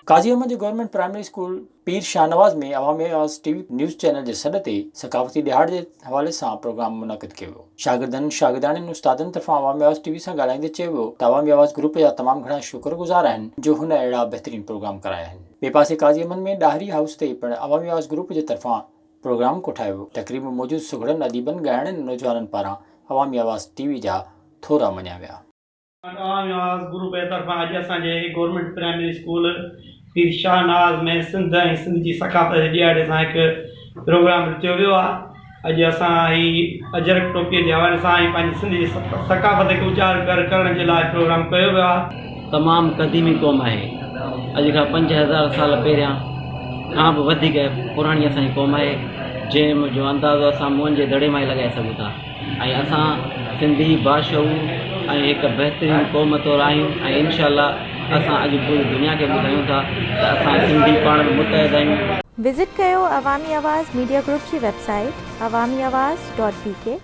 قاضي احمد جي government primary school Pir Shahnawaz ۾ Awami Awaz T V news channel جي سڏ تي ثقافتي ڏهاڙي جي حوالي سان پروگرام منعقد ڪيو ويو. شاگردن، شاگردياڻين استادن طرفان عوامي آواز ٽي وي سان ڳالهائيندي چيو ويو ته عوامي آواز گروپ جا تمام گهڻا شڪر گذار آهن جو هن اهڙا بهترين پروگرام ڪرايا آهن. ٻئي پاسي قاضي احمد ۾ ڏاهري هائوس تي پڻ عوامي آواز گروپ جي طرفان پروگرام ڪوٺايو ويو. تقريب ۾ موجود سگهڙن، اديبن، ڳائڻن ۽ نوجوانن پاران عوامي آواز ٽي وي جا ٿورا مڃيا ويا. عوامي آواز گروپ جي طرفان اڄ اسان جي government primary school Pir Shahnawaz ۾ Sindh ۽ Sindh جي ثقافت جي ڏهاڙي سان هڪ پروگرام رٿيو ويو آهي اڄ اسان هي اجرڪ ٽوپي جي حوالي سان ۽ پنهنجي سنڌ جي ثقافت کي اجاگر ڪرڻ جي لاء پروگرام ڪيو ويو آهي. تمام قديمي قوم آهي اڄ کان 5000 سال پهريان کان به وڌيڪ پراڻي اسان جي قوم آهي جنهن جو اندازو اسان موهن جي دڙي مان ئي لڳائي سگهون ٿا. ۽ اسان سنڌي باشعور ۽ هڪ بهترين قوم طور آهيون ۽ انشاء الله اسان اڄ پوري دنيا کي ٻڌايون ٿا ته اسان سنڌي پاڻ ۾ متحد آهيون. وزٽ ڪيو عوامي آواز ميڊيا گروپ جي website Awami Awaz dot B K.